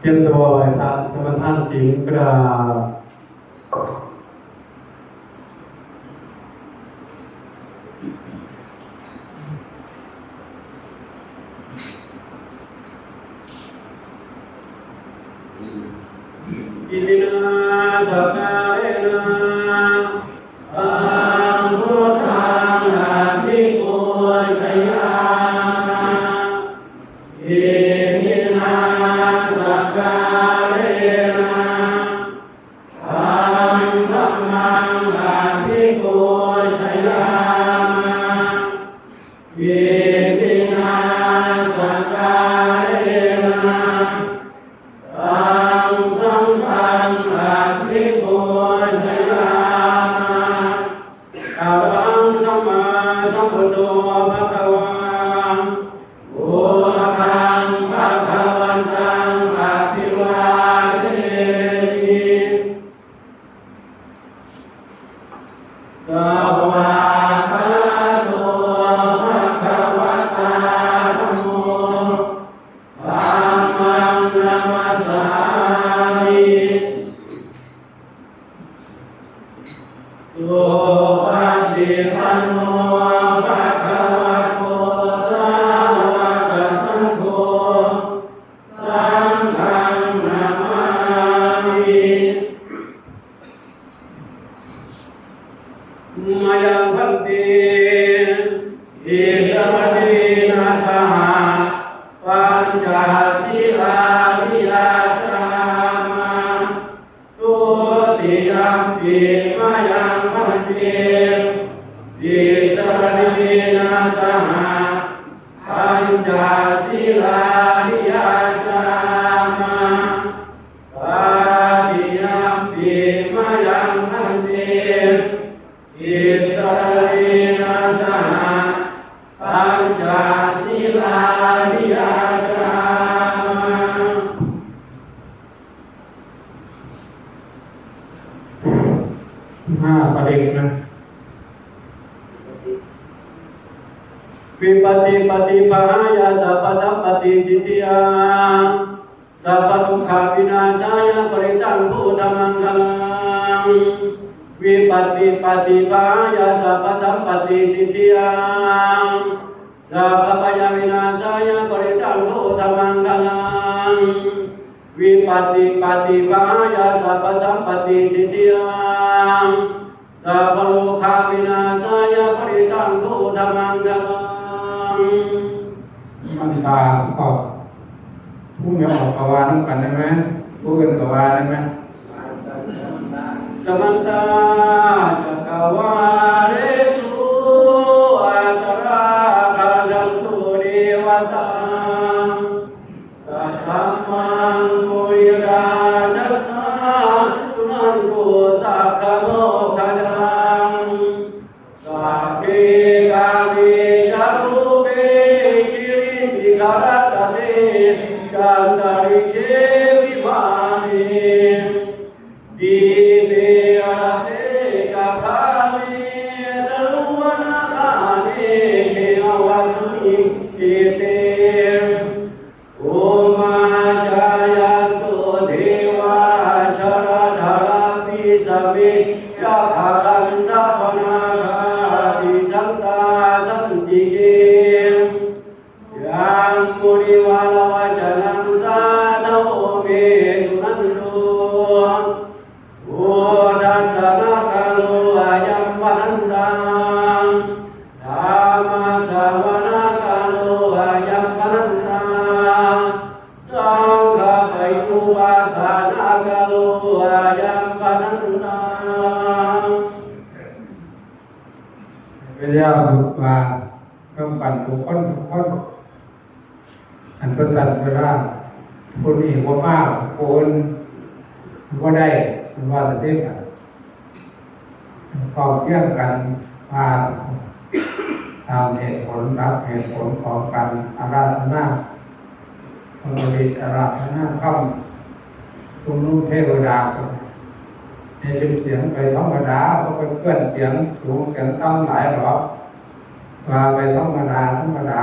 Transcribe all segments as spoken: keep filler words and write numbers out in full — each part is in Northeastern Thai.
เตรียมตัวไหว้พระสมาทานศีลกราบ อิมินาสักการะนะ ตังพุทธังอภิปูชยามะ อิมินาสักการะนะ ตังธัมมังอภิปูชยามะ อิมินาสักการะนะ ตังสังฆังอภิปูชยามะ อะระหังสัมมาสัมพุทโธภะคะวา พุทธังภะคะวันตังอะภิวาเทมิ สวากขาโตภะคะวะตาธัมโม ธัมมังนะมัสสามิ สุปฏิปันโนภะคะวะโตสาวกสังโฆ สังฆังนะมามิ มะยังภันเต ติสสะเนนะสหะ ปัญจศีลานิยาจามะ ทุติยัมปิมะยังภันเต ติสสะเนนะสหะ ปัญจศีลานิยาจามะ ตติยัมปิมะยังภันเต ติสสะเนนะสหะ ปัญจศีลานิยาจามะ ห้าประเด็นนะ วิปัตติปาติปะหายาสัพพะสัมปตติสิทธิยา สัพพะทุกขาวินาศายะปะริตังพุทธมังคะลัง วิปัตติปาติปะหายาสัพพะสัมปตติสิทธิยา สัพพะพยาวินาศายะปะริตังพุทธมังคะลัง วิปัตติปาติปะหายาสัพพะสัมปตติสิทธิยา สัพพะโรคาวินาศายะปะริตังพุทธมังคะลัง มันตาก็ผู้ไม่ออกกะวาน้ำกันได้ไหม ผู้อื่นกะวาได้ไหม สมันตาจักกะวาเลสุอัตตะราคันทันตุเดวะตา สัทธัมมังมุนิราชสา สุนันตุสักขะโมคขัง สักเขกาเมจะรูเป กิริสิขะรัตตะเต จันตะริกเขวิมาเน ดีเปอะระเตจะคาเม ตะลุวะนะคาเน เขหะวัตถุมิง เขเต ภูมาจายันตุเทวา จะละทะละวิสะเม ยักขะกันทะปะนาคา ติดทันตาสันติเข ยังมุนิวะระวะจะนังสาธะโวเม สุนันตุ พุทธัสสะนะกะโล อะยัมมะนันตัง ธัมมัสสะวะนะกะโล อะยัมมะนันตัง สังฆะปะยุปปาสะนะกะโล อะยัมมะนันตัง พระเจ้าบุตรว่า ต้องปั่นทุกคนทุกคน อันประสันเวลา ผู้นี้บ่มา ผู้อื่นบ่ได้ มันว่าแต่เด็กอะ พร้อมเพรียงกันมาตามเหตุผล รับเหตุผลของการอาราธนา พระบริตรอาราธนาธรรม ชุมนุมเทวดา ให้เป็นเสียงไปธรรมดา บ่ไปเคลื่อนเสียงสูงเสียงต่ำหลายหรอก ว่าไปธรรมดา ธรรมดา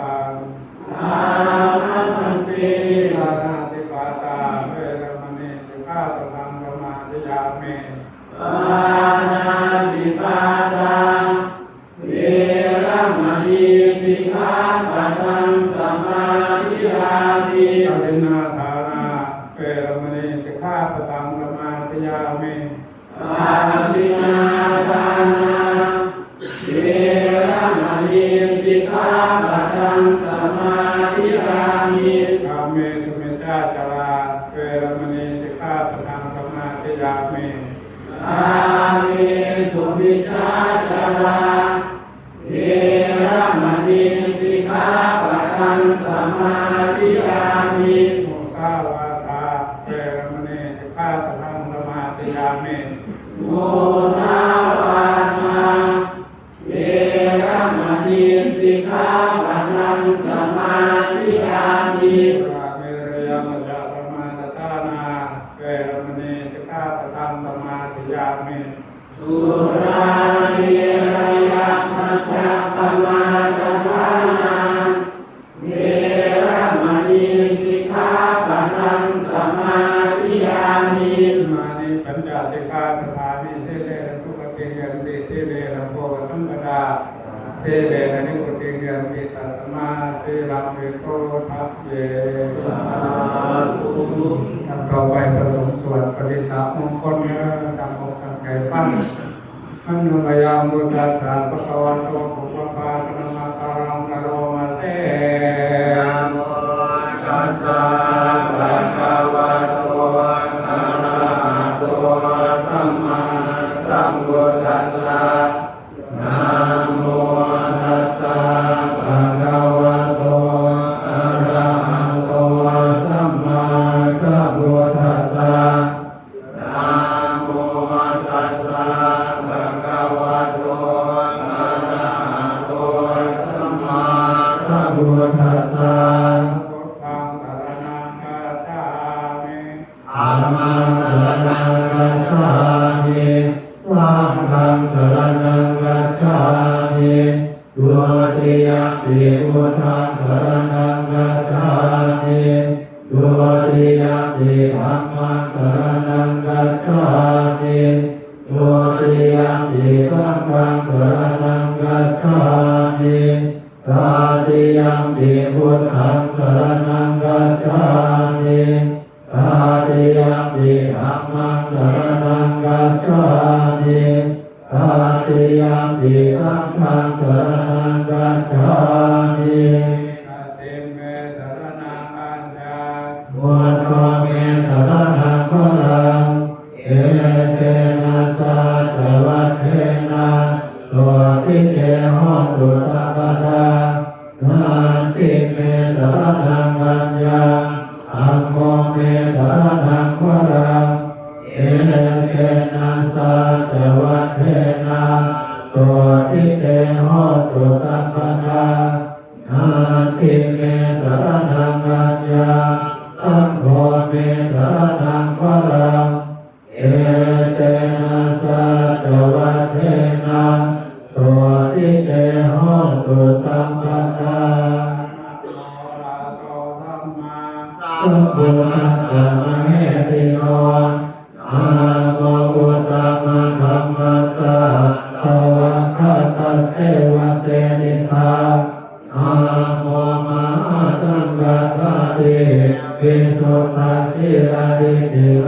Sudisitaṃ. Āma bhante. Pāṇātipātā veramaṇī sikkhāpadaṃ samādiyāmi. Pāṇātipātā veramaṇī sikkhāpadaṃ samādiyāmi. Adinnādānā veramaṇī sikkhāpadaṃ samādiyāmi. Adinnādānā veramaṇī sikkhāpadaṃ samādiyāmi. Kāmesu micchācārā veramaṇī sikkhāpadaṃ samādiyāmi. Kāmesu micchācārā veramaṇī sikkhāpadaṃ samādiyāmi. Musāvādā veramaṇī sikkhāpadaṃ samādiyāmi. Musāvādā veramaṇī sikkhāpadaṃ samādiyāmi. Surāmerayamajjapamādaṭṭhānā veramaṇī sikkhāpadaṃ samādiyāmi. Surāmerayamajjapamādaṭṭhānā veramaṇī sikkhāpadaṃ samādiyāmi. Imāni pañca sikkhāpadāni. Sīlena sugatiṃ yanti, sīlena bhogasampadā, sīlena nibbutiṃ yanti, tasmā มาสีลังวิโสทะเย สาธุ ท่านต่อไปพระสงฆ์สวดปริตตมงคลเด้อ ตั้งอกตั้งใจฟัง อันยมยังพุทธัสสะ ภะคะวะโต ปุพพะภาคณมัสสารัง กะโรมาเส นะโมตัสสะ ภะคะวะโต อะระหะโต สัมมาสัมพุทธัสสะ นะโมตัสสะ ภะคะวะโต อะระหะโต สัมมาสัมพุทธัสสะ นะโมตัสสะ ภะคะวะโต อะระหะโต สัมมาสัมพุทธัสสะ พุทธังสรณังคัจฉามิ ธัมมังสรณังคัจฉามิ สังฆังสรณังคัจฉามิ ทุติยัมปิพุทธังสรณังคัจฉามิ ทุติยัมปิธัมมังสรณังคัจฉามิ ทุติยัมปิสังฆังสรณังคัจฉามิ ตติยัมปิพุทธังสรณังคัจฉามิ ตติยัมปิธัมมังสรณังคัจฉามิ ตติยัมปิสังฆังสรณังคัจฉามิ นัตถิเมสรณังอัญญา พุทโธเมสรณังวรัง เอเตนะสัจจวัคเขนะ โสตถิเตโหตุสัพพะทา นัตถิเมสรณังอัญญา ธัมโมเมสรณังวรัง เอเตนะสัจจวัคเขนะ โสตถิเตโหตุสัพพะทา นัตถิเมสรณังอัญญา ธัมโมเมสรณังวรัง เอเตนะสัจจวัคเขนะ โสตถิเตโหตุสัพพะทา นะโมอะระหะโตสัมมาสัมพุทธัสสะ มะเหสิโน นะโมอุตตมะธัมมัสสะ สวากขาตัสเสวะเตติสา นะโมมหาสังฆัสสะติ วิสุทธัสสีลาดิฏฐิโน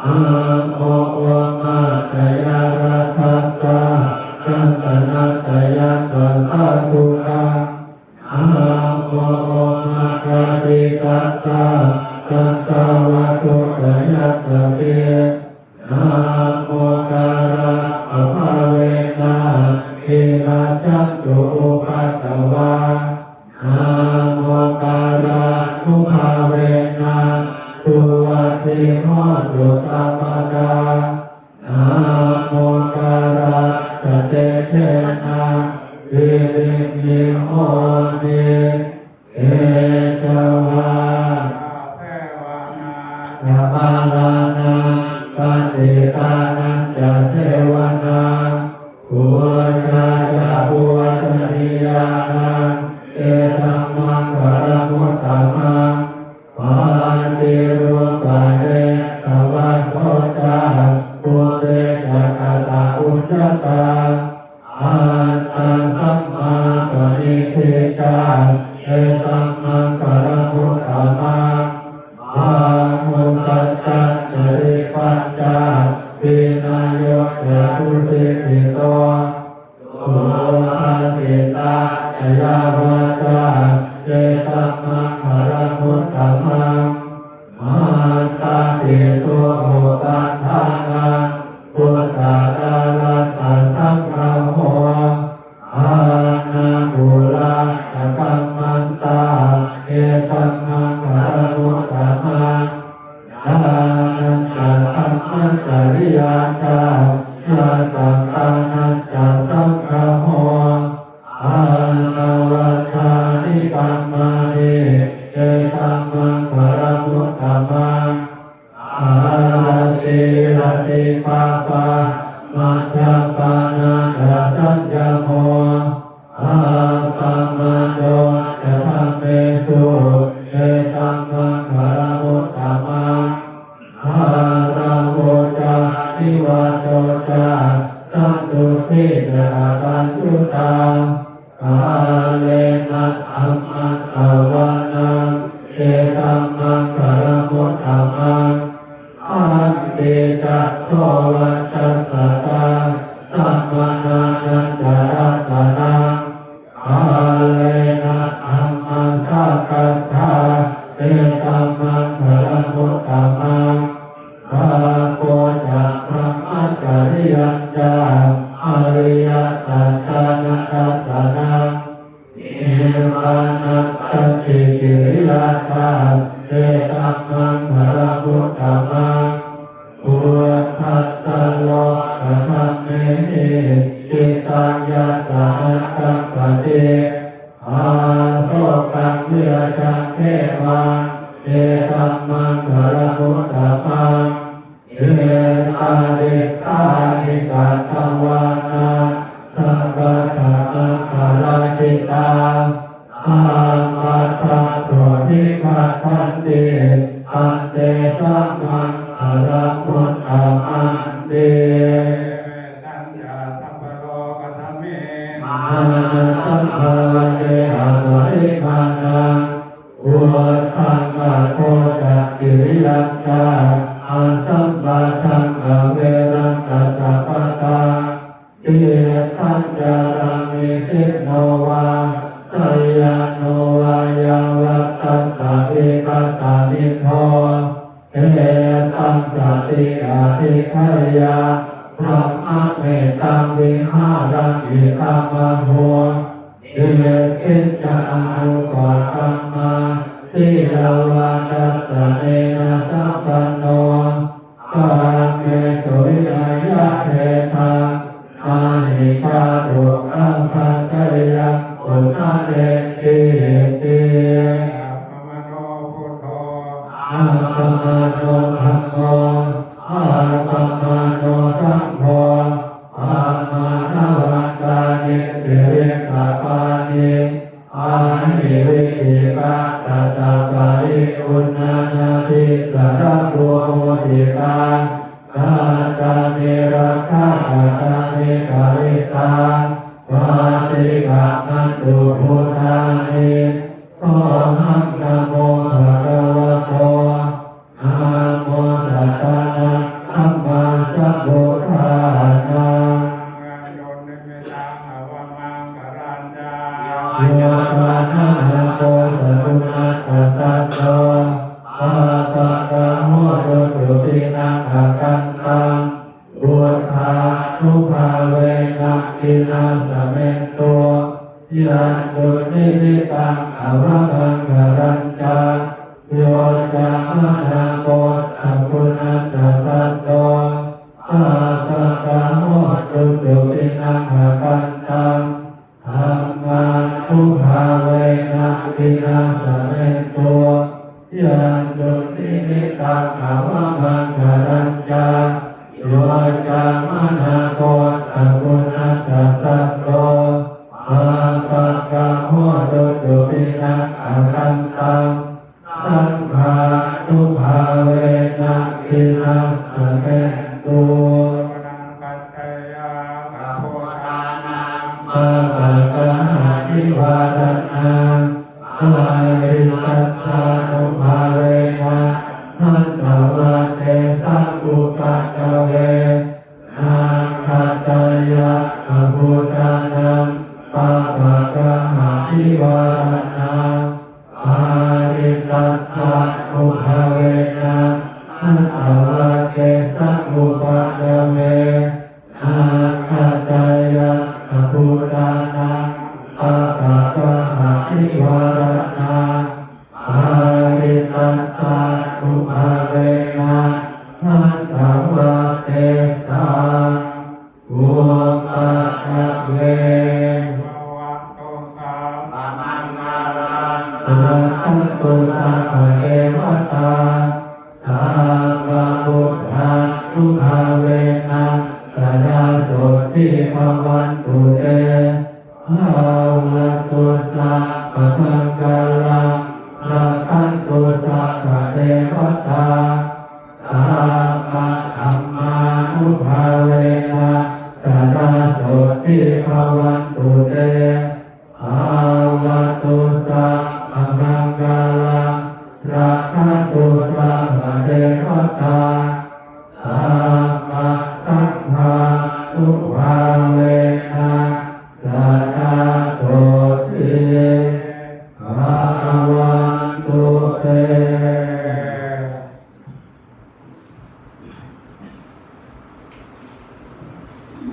นะโมโอมาจยารัตถัสสะ รัตนัตยัสสะสาธุกัง นะโมโอมาจาติตัสสะ ตัสสะวัตถุตยัสสะเม นะโมการะปะภาเวนะ วิรัจจันตุอุปัตตวา นะโมการานุภาเวนะ สุวัตถิโหตุสัพพะทา นะโมการะสะเตเจนะ วิริมหิโหติ เตจวา กะมะลานัง ปัณฑิตานัญจะเสวนา ปูชาจะปูชนียานัง เอตัมมังคะลัมมุตตะมัง ปาติรูปะเดสะวะโสจะ ปุเรจะกะตะปุญญะตา อัตตะสัมมาปะณิธิจะ เอตัมมังคะลัมมุตตะมัง บาหุสัจจันตะสิปัญจะ วินโยจะสุสิกขิโต สุภาสิตาจะยาวาจา เอตัมมังคะลัมมุตตะมัง มาตาปิตุอุปัฏฐานัง ปุตตะดารัสสะสังฆะโห อานาปูราจะกัมมันตา เอตัมมังคะลัมมุตตะมัง ดานัญจะธัมมะจริยาจะ ญาติกานัญจะสังฆะโห อานาวัชชานิกัมมานิ เอตัมมังคะลัมมุตตะมัง อาราสีวิรติปาปะ มัจจาปานะจะสัญญโม อัปปะมาโดจะธัมเมสุ เอตัมมังคะลัมมุตตะมัง อาราโหจานิวาโดจะ สันตุติจะกะตัญญูตา กาเลนะ maṅgalamuttamaṃ. Khantī ca sovacassatā samaṇānañca dassanaṃ, kālena dhammasākacchā etammaṅgalamuttamaṃ. Tapo ca brahmacariyañca ariyasaccāna dassanaṃ, nibbānasacchikiriyā ca etammaṅgalamuttamaṃ. Phuṭṭhassa lokadhammehi cittaṃ yassa na kampati, asokaṃ virajaṃ khemaṃ etammaṅgalamuttamaṃ. Etādisāni katvāna sabbatthamaparājitā, sabbattha sotthiṃ gacchanti, tantesaṃ maṅgalamuttamanti. Evaṃ ca sabbalokadhammehi mānasaṃ bhāvaye aparimāṇaṃ, uddhaṃ adho ca tiriyañca asambādhaṃ averaṃ asapattaṃ. Tiṭṭhaṃ caraṃ nisinno vā sayāno vā yāvatassa vigatamiddho, etaṃ satiṃ adhiṭṭheyya brahmametaṃ vihāraṃ idhamāhu. Diṭṭhiñca anupagamma sīlavā dassanena sampanno, kāmesu vineyya gedhaṃ na hi jātu gabbhaseyyaṃ punaretīti. Appamāṇo buddho, appamāṇo dhammo, appamāṇo saṅgho, pamāṇavantāni siriṃsapāni, ahi vicchikā satapadī uṇṇānābhī sarabū mūsikā, katā me rakkhā katā me parittā, paṭikkamantu bhūtāni. Sohaṃ namo bhagavato, namo sattannaṃ sammāsambuddhānaṃ. Yaṃ dunnimittaṃ avamaṅgalañca, yo cāmanāpo sakuṇassa saddo, pāpaggaho dussupinaṃ akantaṃ, buddhānubhāvena vināsamentu. Yaṃ dunnimittaṃ avamaṅgalañca, yo cāmanāpo sakuṇassa saddo, pāpaggaho dussupinaṃ akantaṃ, dhammānubhāvena vināsamentu. Yaṃ dunnimittaṃ avamaṅgalañca, yo cāmanāpo sakuṇassa saddo, pāpaggaho dussupinaṃ akantaṃ, saṅghānubhāvena vināsamentu. Pāpaggaho dussupinaṃ akantaṃ, pāpaggaho dussupinaṃ akantaṃ, saṅghānubhāvena vināsamentu. Parittassānubhāvena hantvā tesaṃ upaddave, nakkhattayakkhabhūtānaṃ pāpaggahanivāraṇā. Parittassānubhāvena hantvā tesaṃ upaddave, nakkhattayakkhabhūtānaṃ pāpaggahanivāraṇā. Parittassānubhāvena hantvā tesaṃ upaddave. Bhavatu sabbamaṅgalaṃ, rakkhantu sabbadevatā, sabbabuddhānubhāvena sadā sotthī bhavantu te. Bhavatu sabbamaṅgalaṃ, rakkhantu sabbadevatā, sabbadhammānubhāvena sadā sotthī bhavantu te. Bhavatu sabbamaṅgalaṃ, rakkha ตุสัพพะเทวตา สัพพะสังฆานุภาเวนะ สะดาโสติภะคะวันตุเต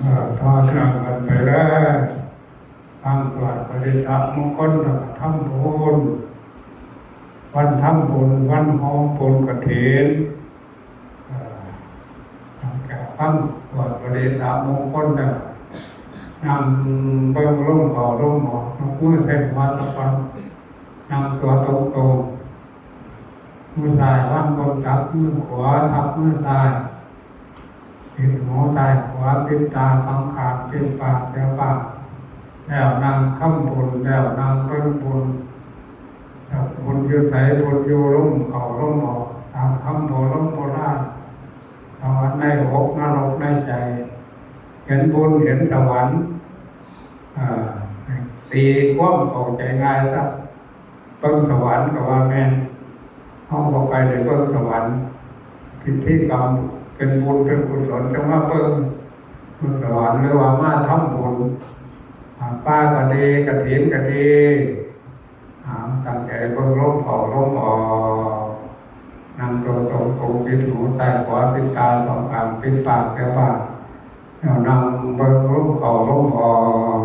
เอ่อ ต่อเนื่องกันไปแล้ว ฟังสวดปริตรมงคล แล้วก็ทำบุญ วันทำบุญ วันหอมบุญกฐิน เอ่อ หลังจากฟังสวดปริตรมงคลแล้ว นั่งเบิ่งลมเข้าลมออก ยกมือใส่หัวซะก่อน นั่งตัวตรงๆ มือซ้ายวางบนตัก มือขวาทับมือซ้าย ปิดหูซ้ายขวา ปิดตาสองข้าง ปิดปากเสียปาก แล้วนั่งทำบุญ แล้วนั่งเบิ่งบุญ แล้วบุญอยู่ไส บุญอยู่ลมเข้าลมออก ตามคำโบราณโบราณ สวรรค์ในอก นรกในใจ เห็นบุญเห็นสวรรค์ อ่า ตีความเข้าใจง่ายซะ เบิ่งสวรรค์ก็ว่าแม่น เฮาบ่ไปได้เบิ่งสวรรค์ พิธีกรรมเป็นบุญเป็นกุศลจั่งมาเบิ่ง เบิ่งสวรรค์ หรือว่ามาทำบุญ อ่า ผ้าก็ดี กฐินก็ดี อ่า ตั้งใจเบิ่งลมเข้าลมออก นั่งตัวตรงๆ ปิดหูซ้ายขวา ปิดตาสองข้าง ปิดปากเสียปาก แล้วนั่งเบิ่งลมเข้าลมออก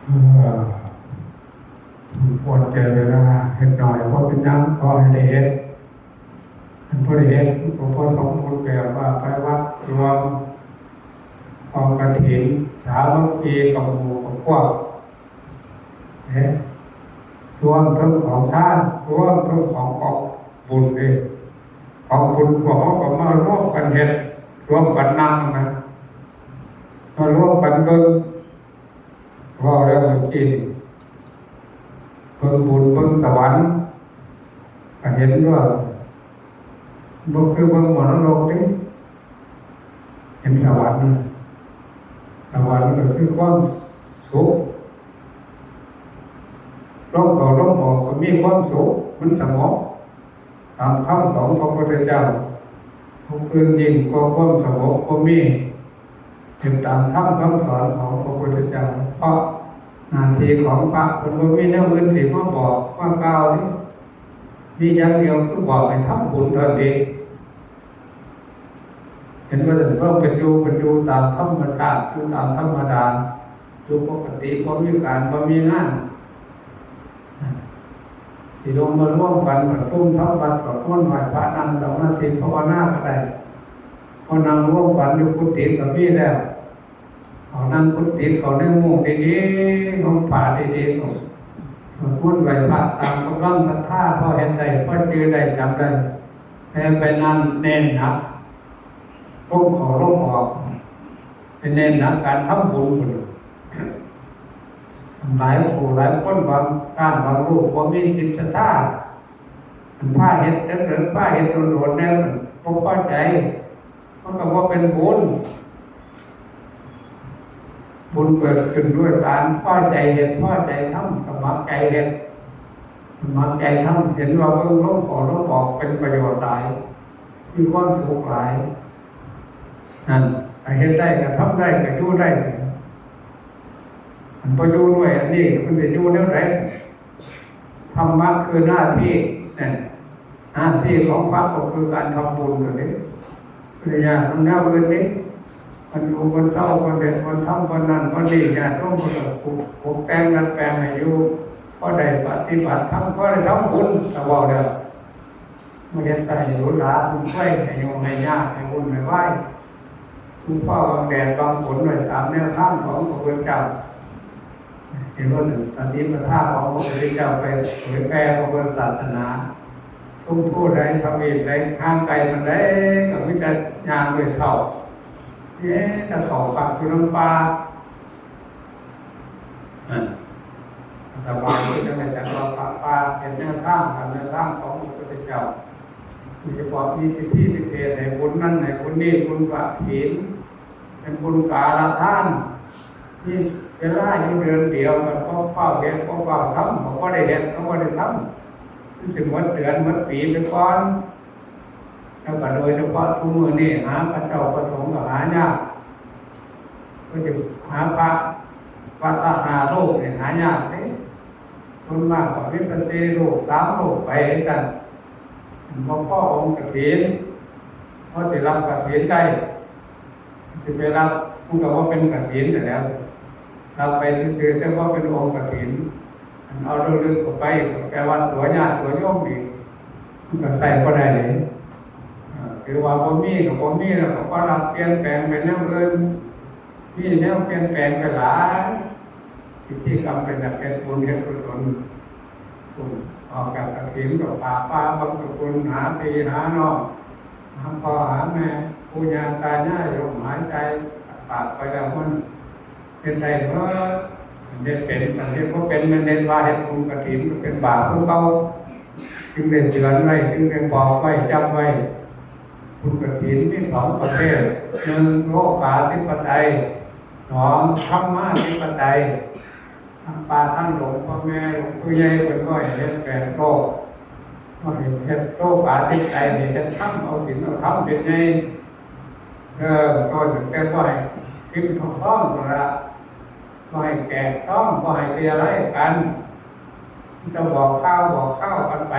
เอ่อ ควรเจอเวลาเฮ็ดหน่อย บ่เป็นหยัง ขอให้ได้เฮ็ด คันบ่ได้เฮ็ด มันก็บ่สมบูรณ์แบบ ว่าไปวัดรวมกองกฐิน สามัคคีกับหมู่กับพวก เอ๊ะ รวมทั้งของทาน รวมทั้งของออกบุญเด้ ของบุญพวกเฮาก็มารวมกันเฮ็ด รวมกันนั่งนะ มารวมกันเบิ่ง เว้าแล้วเมื่อกี้นี่ เบิ่งบุญเบิ่งสวรรค์ ก็เห็นว่า บ่คือเบิ่งหมอนรกเด้ เห็นสวรรค์นะ สวรรค์ก็คือความสุข ลมเข้าลมออกก็มีความสุข มันสงบ ตามคำของพระพุทธเจ้า ผู้อื่นยิ่งกว่าความสงบบ่มี เฮ็ดตามธรรมคำสอนของพระพุทธเจ้า เพราะหน้าที่ของพระเพิ่นบ่มีแนวอื่นสิมาบอกมากล่าวเด้ มีอย่างเดียวคือบอกให้ทำบุญเท่านั้นเอง เห็นว่าเพิ่นเป็นอยู่ เป็นอยู่ตามธรรมชาติ อยู่ตามธรรมดา อยู่ปกติ บ่มีการ บ่มีงาน สิลงมารวมกันประชุมทำวัด สวดมนต์ไหว้พระ นั่งสมาธิภาวนาก็ได้ พอนั่งรวมกันอยู่กุฏิก็มีแล้ว เอานั่งกุฏิ เขาในมุ้งดีๆ นุ่งผ้าดีๆ สวดมนต์ไหว้พระตามกำลังศรัทธา พอเฮ็ดได้ พอจื่อได้ จำได้ แต่ไปนั่นเน้นหนัก ลมเข้าลมออก ไปเน้นหนักการทำบุญพุ้น หลายผู้หลายคน บางท่านบางรูปบ่มีจิตศรัทธา พาเฮ็ดจักเถิง พาเฮ็ดโดนๆ แนวนั้น บ่พอใจ มันก็บ่เป็นบุญ บุญเกิดขึ้นด้วยการพอใจเฮ็ด พอใจทำ สมัครใจเฮ็ด สมัครใจทำ เห็นว่าเบิ่งลมเข้าลมออกเป็นประโยชน์หลาย มีความสุขหลาย นั่น ถ้าเฮ็ดได้ก็ทำได้ ก็อยู่ได้ อันบ่อยู่ด้วยอันนี้ มันสิอยู่แนวใด ธรรมะคือหน้าที่ เนี่ย หน้าที่ของพระก็คือการทำบุญนั่นเอง ไม่ได้ยาก มันแนวอื่นนี่ มันอยู่ มันเศร้า มันเด็ด มันทำ มันนั่น มันนี่ ญาติโยมมันก็ปลูก ปลูกแต่งดัดแปลงให้อยู่ พอได้ปฏิบัติธรรม พอได้ทำบุญ ก็เว้าแล้ว มาเฮ็ดไปให้หรูหราฟุ่มเฟือย ให้ยุ่งให้ยาก ให้วุ่นให้วาย ทุกข์เพราะบังแดดบังฝนไว้ตามแนวทางของพระพุทธเจ้า เห็นว่าหนึ่ง ปฏิปทาของพระพุทธเจ้าไปเผยแผ่พระพุทธศาสนา ทุกผู้ใดทวีปใดห่างไกลมันใดก็มีแต่ย่างด้วยเท้า เนี่ย จะเข้าป่าอยู่น้ำป่า นั่น อาตมาก็จะไม่จัดว่าป่าป่าเป็นแนวทาง ตามแนวทางของพระพุทธเจ้า โดยเฉพาะมีสิทธิพิเศษในบุญนั้นในบุญนี้ บุญกฐิน เป็นบุญกาลทาน มีเวลาอยู่เดือนเดียว มันก็เฝ้าเฮ็ด ก็เฝ้าทำ ก็บ่ได้เฮ็ด ก็บ่ได้ทำ มันสิหมดเดือนหมดปีไปก่อน แล้วก็โดยเฉพาะทุกมื้อนี้หาพระเจ้าพระสงฆ์ก็หายาก ก็จะหาพระวัดละห้ารูปเนี่ยหายากเด้ ส่วนมากก็มีแต่สี่รูป สามรูปไปกัน บ่พอองค์กฐิน พอสิรับกฐินได้ สิไปรับมันก็บ่เป็นกฐินนั่นแหล้ว รับไปซื่อๆ แต่บ่เป็นองค์กฐิน อันเอาลึกๆ เข้าไปก็แปลว่าตั๋วญาติตั๋วโยมอีก มันก็ใส่บ่ได้เลย อ่า ถือว่าบ่มีก็บ่มี แล้วก็บ่รับ เปลี่ยนแปลงไปแนวอื่น มีแนวเปลี่ยนแปลงไปหลาย พิธีกรรมเป็นแบบเป็นบุญเฮ็ดกุศล ออกจากกฐินก็พาป้าบังสกุล หาพี่หาน้อง หาพ่อหาแม่ ปู่ย่าตายาย ลมหายใจ ปากไปแล้วมันเป็นได้เบิด เฮ็ดเป็น คันเฮ็ดบ่เป็น แม่นเฮ็ดว่าเฮ็ดบุญกฐินก็เป็นบาปคือเก่า จึงได้เตือนไว้ จึงได้บอกไว้ จำไว้ บุญกฐินมีสองประเภท หนึ่ง โลกาธิปไตย สอง ธรรมาธิปไตย ทั้งป่าทั้งดง พ่อแม่หลวงปู่ใหญ่เพิ่นก็ให้เฮ็ดแปดโลก ก็ให้เฮ็ดโลกาธิปไตย ให้เฮ็ดธรรม เอาศีลเอาธรรมเป็นใหญ่ เออ ก็ตั้งแต่บ่ให้พิมพ์ทองคำนั่นละ บ่ให้แจกซอง บ่ให้เรียรายกัน จะบอกข่าว บอกข่าวกันไป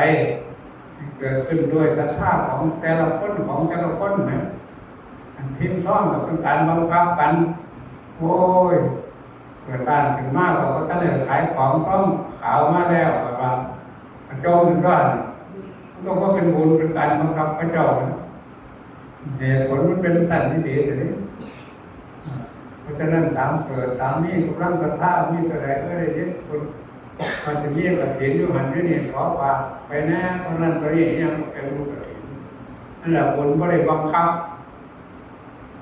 เกิดขึ้นด้วยศรัทธาของแต่ละคน ของแต่ละคนนะ อันพิมพ์ซองก็เป็นการบังคับกัน โอ้ย เปิดร้านขึ้นมาก็บ่ทันได้ขายของ ซองขาวมาแล้ว แบบว่า กระจงถึงร้าน มันก็บ่เป็นบุญ เป็นการบังคับพระเจ้านะ เหตุผลมันเป็นสั้นที่ดีเลย เพราะฉะนั้นตามเกิดตามมีกำลังศรัทธามีเท่าใดก็ได้เฮ็ดบุญ ว่าจะมีกฐินอยู่หั่นอยู่นี่ ขอฝากไปแหน่ เท่านั้นเท่านี้ ยังเป็นบุญกฐิน นั่นแหละ บุญบ่ได้บังคับ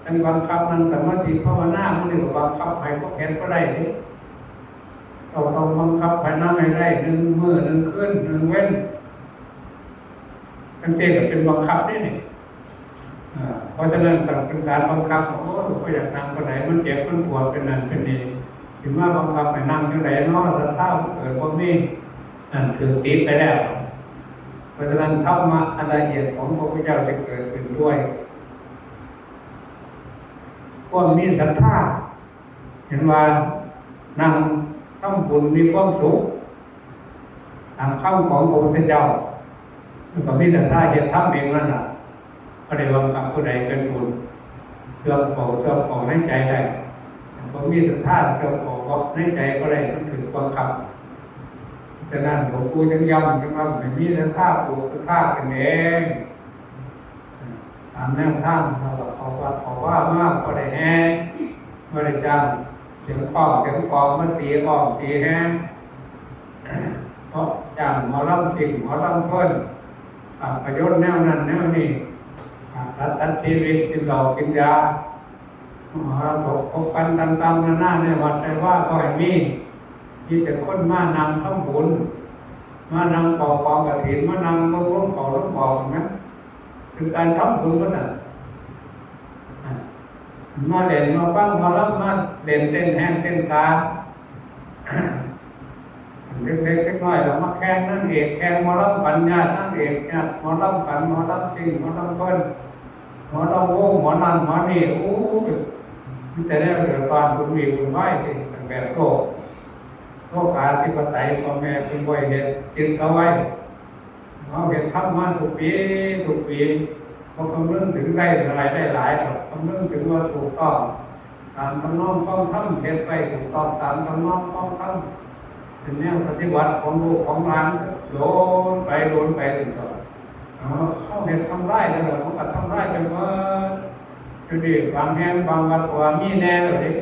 ทั้งบังคับนั่งสมาธิภาวนา มันนี่ก็บังคับให้พวกเฮ็ดบ่ได้เด้ เราต้องบังคับให้นั่งให้ได้หนึ่งมื้อหนึ่งคืนหนึ่งเว็น จั่งซี้ก็เป็นบังคับเด้นี่ อ่า เพราะฉะนั้นต้องเป็นการบังคับ โอ้ย บ่อยากนั่งปานใด มันเจ็บมันปวด เป็นนั่นเป็นนี่ สิมาบังคับให้นั่งจั่งใดเนาะ ศรัทธาเกิดบ่มี นั่นถือติดไปแล้ว เพราะฉะนั้นธรรมะอันละเอียดของพระพุทธเจ้าจะเกิดขึ้นด้วยความมีศรัทธา เห็นว่านั่งทำบุญมีความสุข ตามคำของพระพุทธเจ้า มันก็มีศรัทธาเฮ็ดทำเองนั่นล่ะ บ่ได้บังคับผู้ใดเป็นบุญ เชื่อมเข้า เชื่อมเข้าในใจได้ ถ้าบ่มีศรัทธาเชื่อมเข้าในใจบ่ได้ มันถือบังคับ ฉะนั้นหลวงปู่จึงย้ำ จึงว่าให้มีศรัทธา ปลูกศรัทธาขึ้นเอง ตามแนวทาง เราก็เข้าวัดเข้าวามา พอได้แห่ พอได้จ้างเสียงคล้องเสียงกลองมาตีกลองตีแห่ เพราะจ้างหมอลำซิ่งหมอลำเพลิน ภาพยนตร์แนวนั้นแนวนี้ ฆ่าสัตว์ตัดชีวิต กินเหล้ากินยา มหรสพพบกันต่างๆนานาในวัดในวา บ่ให้มี มีแต่คนมานั่งทำบุญ มานั่งเป่ากองกฐิน มานั่งเบิ่งลมเข้าลมออกนะ คือการทำบุญเท่านั้น มาเล่นมาฟังหมอลำ มาเล่นเต้นแฮงเต้นขา เด็กๆเด็กน้อยเรามาแข่งนางเอก แข่งหมอลำกัน ญาตินางเอก ญาติหมอลำกัน หมอลำซิ่ง หมอลำเพลิน หมอลำวง หมอนั่นหมอนี่ โอ้ย มีแต่แนวเดือดร้อน วุ่นวีวุ่นวายที่แบบโลก โลกาธิปไตย พ่อแม่เป็นบ่อยเฮ็ด ยึดเอาไว้ เฮาเฮ็ดทำมาทุกปี ทุกปี บ่คำนึงถึงได้หลายได้หลายดอก คำนึงถึงว่าถูกต้องตามทำนองคลองธรรม เฮ็ดไปถูกต้องตามทำนองคลองธรรม เป็นแนวปฏิบัติของลูกของหลาน โดนไปโดนไปจนตลอด เอา เฮาเฮ็ดทำลายแล้ว มันก็ทำลายไปหมด อยู่ดีบางแห่งบางวัดก็ว่ามีแน่เลย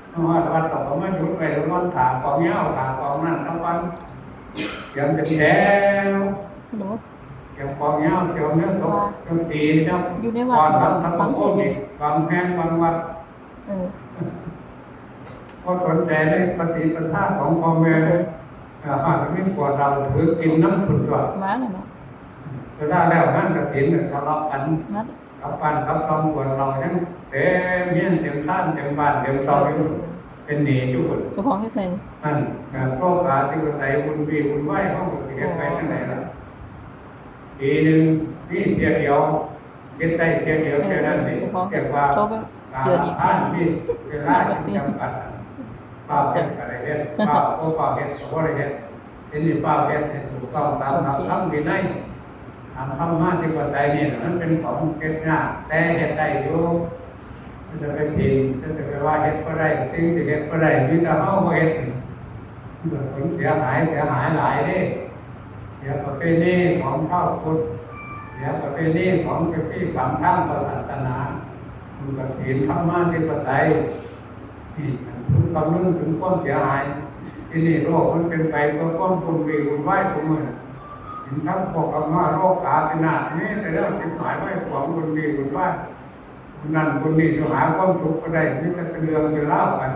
เฮาฮอดวัดก็มาหยุดไว้ แล้วนอนถ่ากองยาว ถ่ากองนั่นทั้งวัน เตรียมเป็นแถว ฮัลโหล เตรียมกองยาว เตรียมเนื้อตก ว่า เตรียมตีน เตรียม อยู่ในวัด ก่อนหลังทั้ง ฟังเทศน์ โอ้ย บางแห่งบางวัด เออ บ่สนใจเลยปฏิปทาของพ่อแม่ เออ อ่า หากมีขวดเหล้าถือกินน้ำผุนตัว มาแล้วเนาะ สุดท้ายแล้วงานกฐินเนี่ยทะเลาะกัน มา กับบ้านกับซอง ขวดเหล้ายังเต็มเฮียนเต็มซานเต็มบ้านเต็มซอยอยู่ เป็นหนี้อยู่ เจ้าของอยู่ไส นั่น แบบโลกาธิปไตย วุ่นวีวุ่นวาย เฮาก็สิเฮ็ดไปจั่งใดล่ะ ปีหนึ่งมีเที่ยวเดียว เฮ็ดได้เที่ยวเดียว เออ เท่านั้นเอง เจ้าของ เรียกว่า เขาก็ การ เดือนอีก ทานมีเวลาที่จำกัด ฟ้าวเฮ็ดก็ได้เฮ็ด ฟ้าวบ่ฟ้าวเฮ็ดก็บ่ได้เฮ็ด ทีนี้ฟ้าวเฮ็ดให้ถูกต้องตามหลักธรรมวินัย ตามธรรมาธิปไตยนี่น่ะ มันเป็นของเฮ็ดยาก แต่เฮ็ดได้อยู่ จะไปถิ่ม จะไปว่าเฮ็ดบ่ได้ สิ่งที่เฮ็ดบ่ได้ มีแต่เฮาบ่เฮ็ด มันก็ผลเสียหาย เสียหายหลายเด้ เสียประเพณีของชาวพุทธ เสียประเพณีของเจ้าที่ตามทางศาสนา มันก็ศีลธรรมาธิปไตย นี่ คุณคำนึงถึงความเสียหาย ที่นี่โลกมันเป็นไปเพื่อความวุ่นวีวุ่นวายทุกมื้อ ถึงทั้งพวกกรรมโลกาพินาศ มีแต่เรื่องชิบหายไว้ของวุ่นวีวุ่นวาย คนนั้นคนนี้จะหาความสุขก็ได้ มีแต่เป็นเรื่องเป็นราวกัน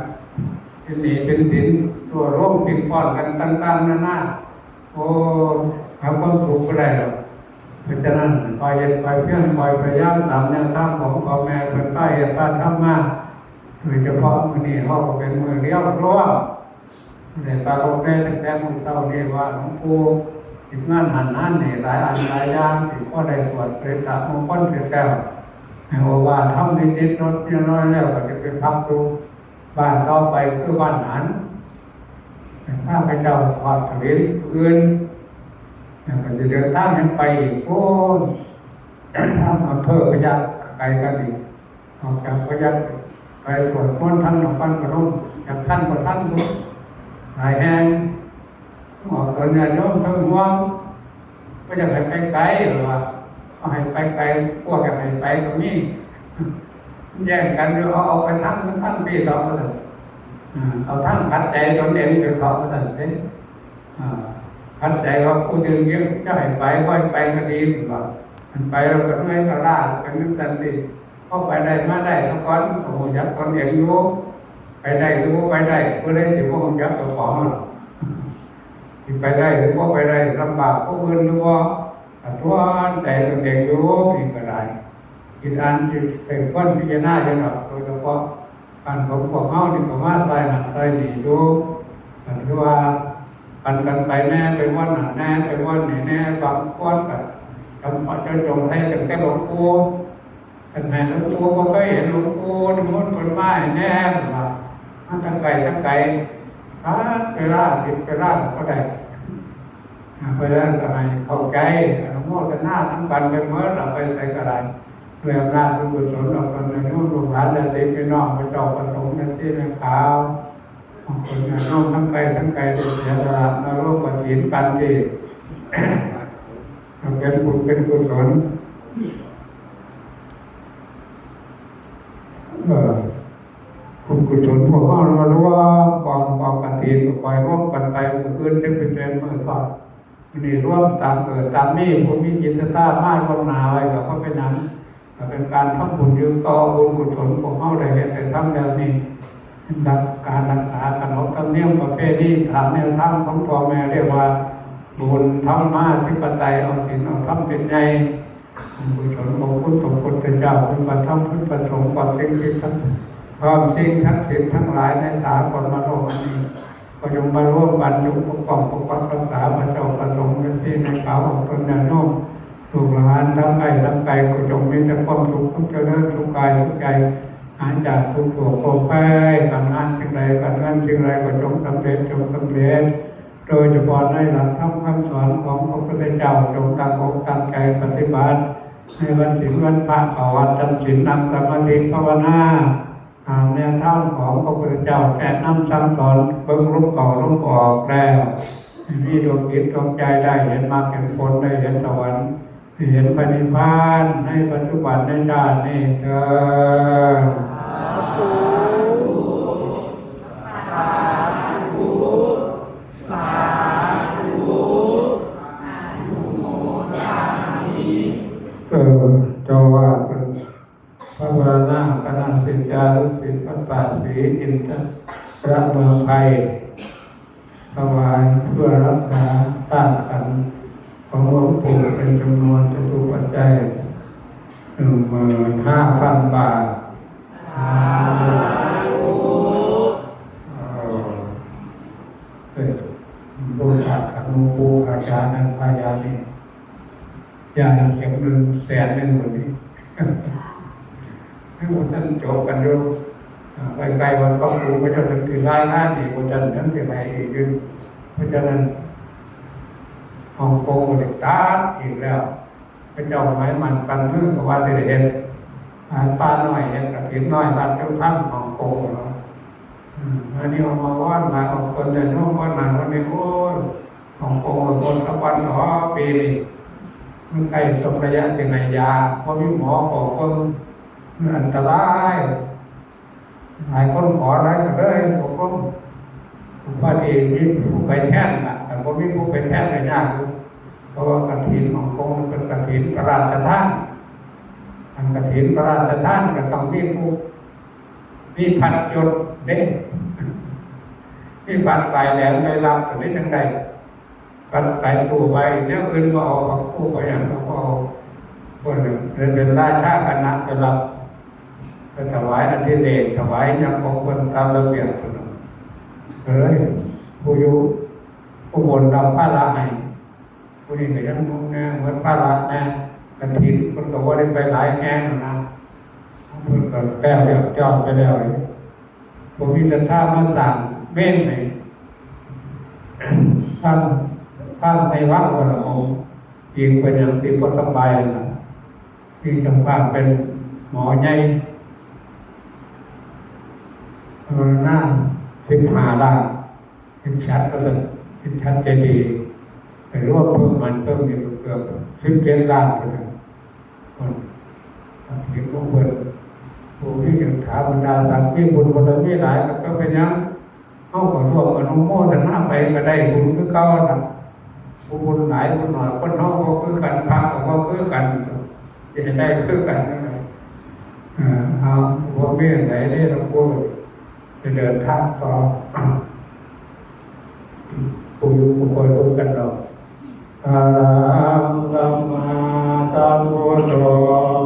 เป็นหนี้เป็นสิน ตัวโลงเป็นก้อนกันต่างๆนานา โอ้ หาความสุขก็ได้หรอก เพราะฉะนั้น คอยเฮ็ดคอยเพียรคอยพยายามตามแนวทางของพ่อแม่เพิ่นพาเฮ็ดพาทำมา โดยเฉพาะมื้อนี้เฮาก็เป็นมื้อเลี้ยวร่วม ได้ปรากฏแม่ตั้งแต่มื้อเช้านี้ว่าหลวงปู่ติดงานหั้นงานนี่หลายอันหลายอย่าง ที่พอได้สวดปริตตมงคลเสร็จแล้ว ให้โอวาทธรรมนิดๆหน่อยๆแล้ว ก็จะไปพักอยู่บ้านต่อไปคือบ้านหัน ให้ข้าพเจ้าทอดกฐินคืน แล้วก็จะเดินทางกันไปอีก โอ้ย ทางอำเภอพยัคฆ์ไกลกันอีก ออกจากพยัคฆ์ไปสวดมนต์ทั้งนครพนม จากท่านก็ท่านก็หลายแห่ง ออกตอนญาติโยมเพิ่งห่วง ก็อยากให้ไปไกลหรือว่า เอาให้ไปไกล พวกอยากให้ไปก็มี แย่งกันอยู่ เอา เอาไปทั้งทั้งพี่เราก็เลย อ่า เอาทางขัดใจตนเองไปเถาะ ว่าซั่นเด้ อ่า ขัดใจว่าผู้อื่นเรียกจะให้ไป บ่ให้ไปก็ดี ว่า มันไปแล้วก็เมื่อยก็ล้า เป็นจังซั่นติ พอไปได้มาได้ซะก่อน ก็รู้จักตนเองอยู่ ไปได้หรือบ่ไปได้ ผู้ใดสิบ่รู้จักเจ้าของหรอก สิไปได้หรือบ่ไปได้ ลำบากผู้อื่นหรือบ่ กระทวนใจตนเองอยู่ นี่ก็ได้ คิดอ่าน คิดใคร่ครวญพิจารณาอยู่ดอก โดยเฉพาะ การของพวกเฮานี่ก็มาซอยนั่นซอยนี่อยู่ ก็ถือว่าปันกันไปแหน่ ไปวันนั่นแหน่ ไปวันนี้แหน่ บางคนก็จำเพาะเจาะจงใส่ตั้งแต่หลวงปู่ คันให้หลวงปู่ บ่เคยเห็นหลวงปู่ นิมนต์เพิ่นมาให้แหน่ เพิ่นว่า มาแต่ไกลแต่ไกล หาเวลา ผิดเวลาก็ได้ อ่า เพราะฉะนั้นก็ให้เข้าใจ อนุโมทนานำกันไปหมด เอาไปใส่ก็ได้ ด้วยอำนาจบุญกุศล เอาตนในลูกหลานและศิษย์พี่น้องพระเจ้าประสงค์ในที่ในขาว ขอบคุณญาติโยมทั้งไกลทั้งไกล ที่เสียสละมาร่วมกฐินกันที่ เป็นบุญเป็นกุศล เอ่อ บุญกุศลพวกเฮามาร่วมกอง กองกฐิน คอยร่วมกันไป มื้ออื่นจะไปเป็นมื้อทอด มื้อนี้ร่วมตามเกิดตามมี ผู้มีจิตศรัทธามาล่วงหน้าไว้ก็บ่เป็นหยัง ก็เป็นการทำบุญอยู่ต่อ บุญกุศลพวกเฮาได้เฮ็ดได้ทำแล้วนี่ เป็นหลักการรักษาขนบธรรมเนียมประเพณี ตามแนวทางของพ่อแม่เรียกว่า บุญธรรมาธิปไตย เอาศีลเอาธรรมเป็นใหญ่ บุญกุศลของคุณพระพุทธเจ้า คุณพระธรรม คุณพระสงฆ์ ความสิ่งที่ทั้ง ความสิ่งศักดิ์สิทธิ์ทั้งหลายในสากลโลกอันนี้ ก็จงมาร่วมกันอยู่ปกป้องปกปักรักษาพระเจ้าพระสงฆ์ เป็นที่ในขาวของตนญาติโยม ลูกหลานทั้งใกล้ทั้งไกล ก็จงมีแต่ความสุข ความเจริญ สุขกายสุขใจ หายจากทุกข์โศกโรคภัย การงานสิ่งใด การงานสิ่งใดก็จงสำเร็จ จงสำเร็จ โดยเฉพาะในหลักธรรมคำสอนของพระพุทธเจ้า จงตั้งอกตั้งใจปฏิบัติ ในวันศีลวันพระ เข้าวัดจำศีล นั่งสมาธิภาวนา ตามแนวทางของพระพุทธเจ้าแนะนำสั่งสอน เบิ่งลมเข้าลมออกแล้ว ให้มีดวงจิตดวงใจได้เห็นมรรคเห็นผล ได้เห็นสวรรค์ ได้เห็นพระนิพพานในปัจจุบันในชาตินี้เทอญ สาธุ สาธุ อนุโมทามิ เออ เจ้าว่าเป็น พระวรนาคณะศิษยานุศิษย์วัดป่าศรีอินทรเมืองไทย ถวายเพื่อรักษาธาตุขันธ์ของหลวงปู่เป็นจำนวนจตุปัจจัย หนึ่งหมื่นห้าพันบาท สาธุ เอ่อ เอ่อ บูชาขันธ์หลวงปู่อาจารย์นันทายานี่ ยาเข็มหนึ่งแสนหนึ่งวันนี้ ให้หมดท่านจบกันอยู่ อ่า ใกล้ๆวันพระครูพระเจ้าถึงสิรายงานอีก พระเจ้าถึงสิให้อีกอยู่ เพราะฉะนั้น ฮ่องกงก็ได้ตัดอีกแล้ว พระเจ้าหมายมั่นกันมือก็ว่าสิได้เฮ็ด อ่า ป่าน้อย เฮ็ดกฐินน้อย วัดเจ้าธรรมฮ่องกงเนาะ อืม อันนี้เอามาว่านมา เอาคนเดินห้องว่านมาวันนี้ โอ้ย ฮ่องกงก็คนละวันหรอ ปีนี้ มันใกล้จบระยะสิให้ยา บ่มีหมอบอกเบิ่ง มันอันตราย หลายคนขอหลายก็เลยตกลง พอดีมีผู้ไปแทนน่ะ แต่บ่มีผู้ไปแทนก็ยากอยู่ เพราะว่ากฐินฮ่องกงมันเป็นกฐินพระราชทาน อันกฐินพระราชทานก็ต้องมีผู้ มีพัดยศเด้ มีพัดปลายแหลมไปรับก็ได้จังใด พัดปลายตู้ไป แนวอื่นบ่เอา พระครูไปหยังก็บ่เอา คนหนึ่งเลยเป็นราชาคณะไปรับ ไปถวายอดิเรก ถวายหยังของคนตามระเบียบเท่านั้น เอ้ย ผู้อยู่อุบลรับภาระให้ ผู้นี้ก็ยังงงแน่ หมดภาระแน่ กฐินเพิ่นก็บ่ได้ไปหลายแห่งนะ เพิ่นก็แล้วเรียบร้อยไปแล้ว ผมมีศรัทธามาสร้างเมนให้ ท่าน ท่านในวัดวรพงศ์ ยิงเป็นอย่างที่บ่สบายนะ ที่เจ้าภาพเป็นหมอใหญ่ มรณะสิบห้าล้าน เฮ็ดฉัตรก็ซั่น เฮ็ดฉัตรเจดีย์ ไปรวมเพิ่มมันเพิ่มนี่ก็เกือบสิบเจ็ดล้านพุ้นน่ะ คน เห็นของเพิ่น ผู้มียศถาบรรดาศักดิ์ มีบุญบารมีหลาย ก็เป็นหยัง เฮาก็ร่วมอนุโมทนาไปก็ได้บุญคือเก่านะ ผู้บุญหลายบุญน้อย คนเฮาบ่คือกัน พระก็บ่คือกัน สิให้ได้คือกันจั่งใด๋ เอ่อ เอา บ่มีอันใด๋เด้ หลวงปู่ สิเดินทางต่อ ผู้อยู่ผู้คอยรู้กันดอก อะระหังสัมมาสัมพุทโธ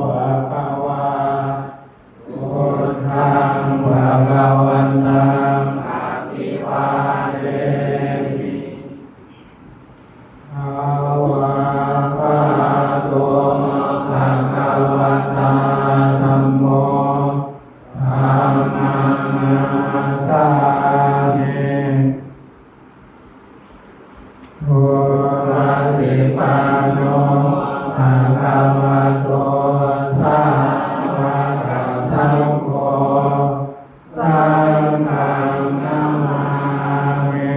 ภะคะวา พุทธัง ภะคะวันตัง อะภิวาเทมิ สวากขาโต ภะคะวะตา ธัมโม ธัมมัง นะมัสสามิ สุปะติปันโน ภะคะวะโต สาวะกะสังโฆ สังฆัง นะมามิ